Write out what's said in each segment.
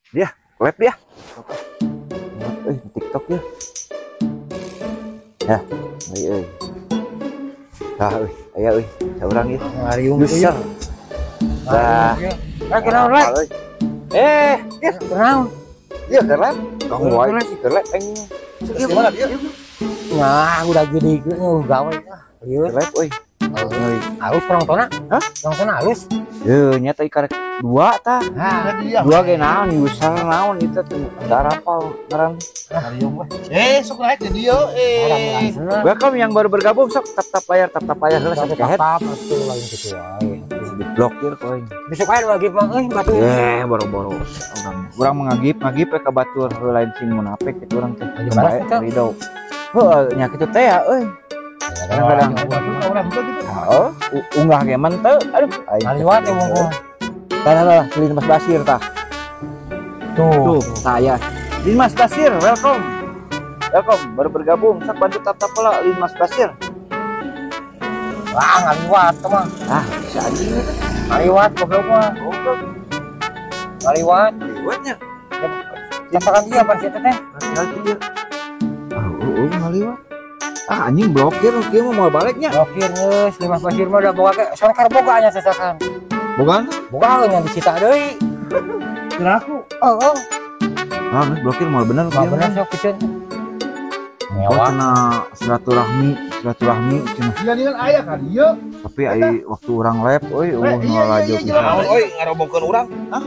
Dia, web dia. TikTok ya. Ya, euy. Tah euy, aya euy, saurang ieu. Ngariung User. Tah. Eh, kunaon lek? Eh, ya kunaon? Ieu keur live. Kang wae keur live aing. Gimana dia? Nah, udah gede gawe ah. Ieu live euy. Halus penontonnya? Hah? Penontonnya halus. Ye, nyata ikan dua tah. Dua ge naon user naon itu tuh darapal ngaran. Sok naik jadi yo. Welcome yang baru bergabung sok tap-tap layar heula sok kehet. Tap atuh lain kitu wae. Diblokir koin. Besok wae lagi mah euy batu. Boro-boro urang mengagip-ngagip ka batur lain sing munafik kitu urang teh. Ridho. Heuh nya kitu teh ya euy. Kadang-kadang orang juga gitu. Heeh, unggah ge men teu. Aduh, aing ngaliwat ya wong. Tah tah Lin Mas Basir tah. Tuh, saya. Lin Mas Basir, welcome. Welcome, baru bergabung. Sok bantu tap-tap lah Lin Mas Basir. Wah, ngaliwat teh mah. Ah, bisa anjing eta. Ngaliwat goblok mah. Goblok. Ngaliwat, ngaliwatnya. Sapakan dia pan si teh. Ngaliwat. Oh, ngaliwat. Ah anjing blokir kieu mah moal baliknya. Blokir geus, Lin Mas Basir mah udah boga ke songkar boga nya sasakan. Bogaan? Boga nya disita deui. Kira aku. Heeh. Ah, geus blokir moal bener kieu. Bener sok kieu. Ngewa cenah silaturahmi cenah. Iya kan aya ka dieu. Tapi ai waktu urang live euy eueuh ngalaju pisan. Naon euy ngarobongkeun urang? Hah?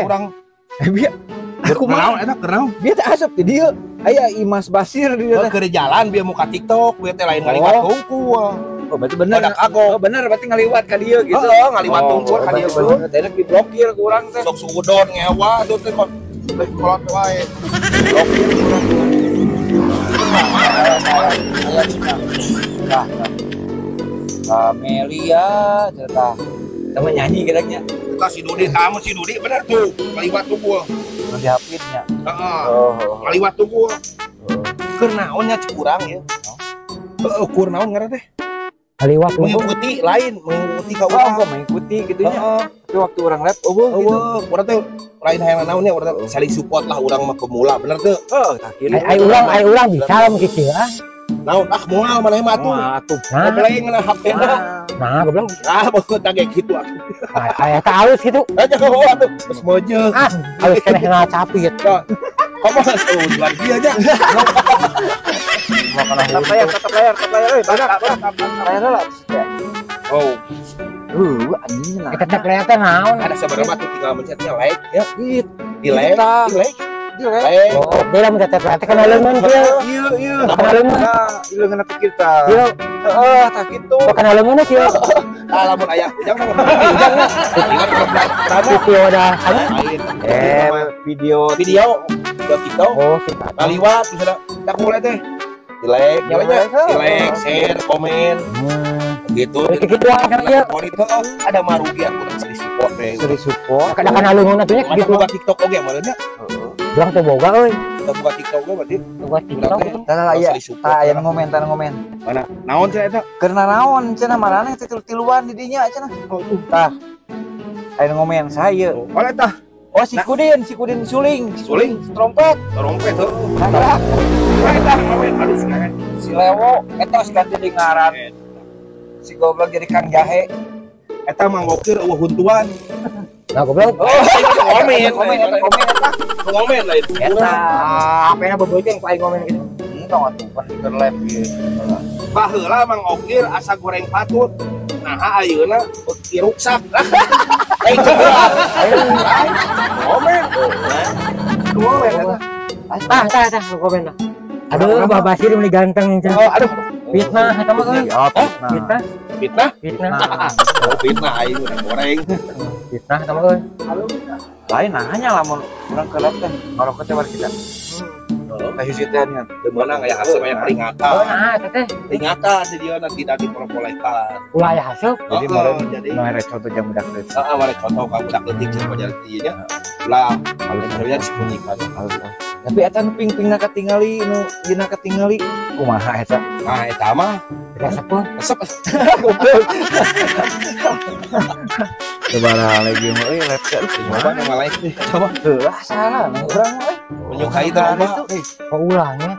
Urang. Bieu aku mah eta keur naon? Bieu teh asup di dieu. Aya Imas Basir di dieu. Keur jalan bieu muka TikTok, bieu teh lain ngaliwat hungkul. Oh, berarti bener. Oh, bener berarti ngaliwat ka dieu gitu. Heeh, ngaliwat hungkul ka dieu. Bener teh diblokir ku urang teh. Sok sudon ngewa tuh teh kok kolot wae. Blokir urang. Nah, Amelia cerita. Temen nyanyi geraknya. Kita si Dudi, tamu si Dudi bener tuh, ngaliwat hungkul. Nu dihapitnya. Heeh. Ngaliwat hungkul. Keur naon nya cek urang ya. Heeh, keur naon ngaran teh? Ngaliwat mengikuti lain, mengikuti ka urang. Oh, mengikuti gitu nya. Tapi waktu urang live eueuh gitu. Urang teh lain hayang naon nya, urang saling support lah urang mah pemula, bener teu? Heeh, tah kieu. Ai urang bisa lamun kieu ah. Naon ah moal maneh mah atuh. Atuh. Gobleng na HP-na. Nah, goblok. Ah, boh tah ge kitu atuh. Aya tah alus kitu. Aja heuh atuh. Geus meujeuh. Ah, alus keneh ngacapit. Komo luar dia aja. Tetap layar, euy, badak. Layar heula. Oh. Anjing lah. Tetap layar teh naon? Ada sabarapa tuh tinggal mencetnya like ya. Di like, di like. Oh, beda mun tetap layar teh kana leungeun kieu. Ieu, ieu. Kana leungeun. Ieu leungeun teh kita. Ieu. Heeh, tah kitu. Kana leungeun kieu. Tah lamun aya ujang mah ujang mah. Video dah. Video video TikTok. Oh, kita. Ngaliwat bisa tak mulai teh. Di like, di like, share, komen. Gitu. Gitu kan ieu. Itu ada marugi aku seri support deh. Seri support. Kadang kana leungeun atuh nya gitu. Buka TikTok oge meureun nya. Heeh. Urang teu boga euy. Teu buka TikTok ge berarti. Buka TikTok. Tah aya. Tah aya ngomen, tah ngomen. Mana? Naon cenah eta? Keur naon cenah maraneh teh tilu-tiluan di dinya cenah. Oh, tuh. Tah. Aya ngomen saha ieu? Oh, eta. Oh, si Kudin suling, trompet. Trompet heuh. Nah, eta ngomen aduh sekarang. Si Lewo eta geus ganti di ngaran. Si goblok jadi Kang Jahe. Eta mah ngokir eueuh huntuan. Nah, goblok. Oh, ngomen, ngomen eta komen eta. Ngomen lain. Eta. HP-na bebeuteun ku aing ngomen gitu. Entong atuh pan keur live ieu. Baheula Mang Okir asa goreng patut. Naha ayeuna beuki ruksak. Lain ceuk. Ngomen. Ngomen eta. Tah, tah, tah komen tah. Aduh, Bah Basir meni ganteng cenah. Oh, aduh. Fitnah eta mah euy. Fitnah. Fitnah? Fitnah. Oh, fitnah aing udah goreng. Fitnah eta mah euy. Lain nanya lamun urang ke live teh ngarokok teh war kita. Teh hiji teh nya. Teu meunang aya haseup aya peringatan. Oh, nah eta teh. Peringatan di dieu tidak diperbolehkan. Ulah aya haseup. Jadi meureun jadi mere contoh jam budak leutik. Heeh, mere contoh ka budak leutik cenah ieu nya. Ulah halus disembunyikan. Tapi eta nu ping-pingna katingali nu dina katingali kumaha eta? Nah, eta mah resep. Resep. Goblok. Sabaraha lagi mah euy lab teh. Coba nu like teh. Coba. Heuh, salah urang mah euy. Menyukai teh mah. Kok ulahnya?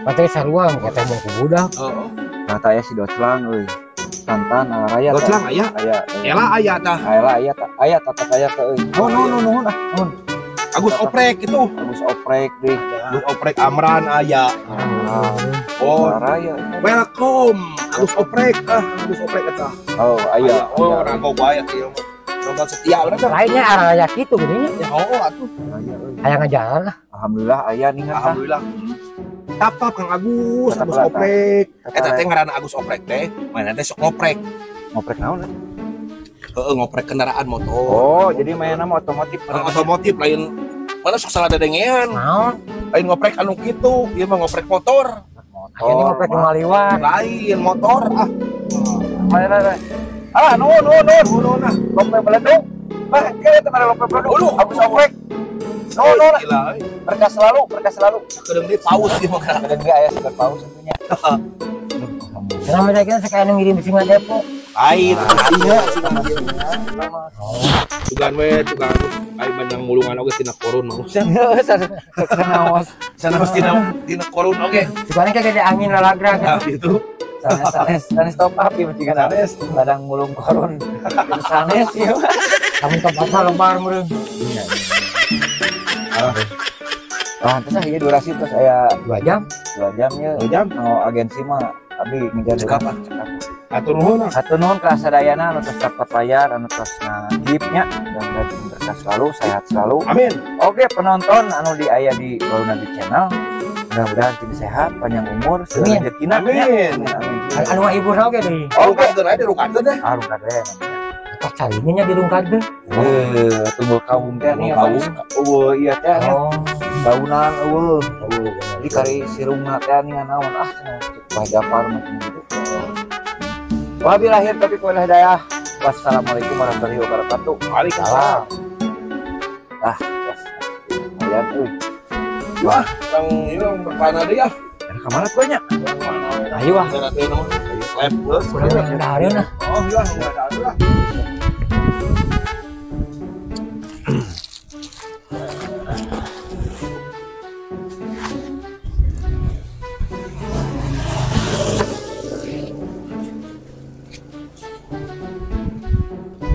Pateh sarua kata mau ku budak. Heeh. Nah, tah aya si Doclang euy. Santan ala raya. Doclang aya? Aya. Ela aya tah. Ela aya tah. Aya tatap aya teh euy. Nuhun nuhun ah, nuhun. Agus Oprek itu. Agus Oprek deh. Agus Oprek Amran aya. Oh, raya. Welcome Agus Oprek ah, Agus Oprek eta. Oh, aya. Oh, rangkau bae ieu mah. Nonton setia bener tah. Lainnya arah raya kitu geuning. Ya oh atuh. Aya euy. Aya ngajalan lah. Alhamdulillah aya nih tah. Alhamdulillah. Tap-tap Kang Agus, Agus Oprek. Eta teh ngaranna Agus Oprek teh, mainan teh sok ngoprek. Ngoprek naon? Heeh, ngoprek kendaraan motor. Oh, jadi mainna mah otomotif. Otomotif lain mana sok salah dadengean. Naon? Lain ngoprek anu kitu, ieu mah ngoprek motor. Akhirnya ngoprek maliwat. Lain motor ah. Mana. Ah, nuhun nuhun nuhun nuhun ah. Lope beledung. Ah, kieu teh mana lope beledung. Agus Oprek. Nuhun nuhun. Berkah selalu, berkah selalu. Kedeung deui paus ieu mah. Kedeung deui aya segar paus tentunya. Kenapa mereka sekalian ngirim singa Depok? Lain, aya singa Tugan we, tugan ai banyak mulungan oge tina korun mah. Sanaos. Sanaos tina korun oge. Sugana kayak gede angin lalagra kan gitu. Sanes sanes sanes top up ieu mah sanes. Ladang mulung korun. Sanes ieu. Kamu top up lebar meureun. Ah, terus ieu durasi terus aya 2 jam. 2 jam nya. 2 jam. Oh, agensi mah abi ngejar cekap. Atur nuhun. Atur nuhun ka sadayana anu tos dapat layar, anu tos ngagipnya, mudah-mudahan berkah selalu, sehat selalu. Amin. Oke, penonton anu di aya di Baru Nabi Channel, mudah-mudahan cing sehat, panjang umur, segala rezekina. Amin. Amin. Anu hibur oge deui. Oke, rungkadkeun aya dirungkadkeun deh. Ah, rungkadkeun. Tos carinya nya dirungkadkeun. Heuh, tunggu kaum teh nih. Eueuh ieu teh. Daunan eueuh. Jadi kari sirungna teh nih naon ah cenah Bah Japar mah gitu. Wabillahi taufiq wal hidayah. Wassalamualaikum warahmatullahi wabarakatuh. Waalaikumsalam. Ah, lumayan euy. Wah, tang ieu berpana deui ah. Ka mana tuh nya? Ayo ah. Lab geus. Urang dahareun ah. Oh, iya, dahareun lah.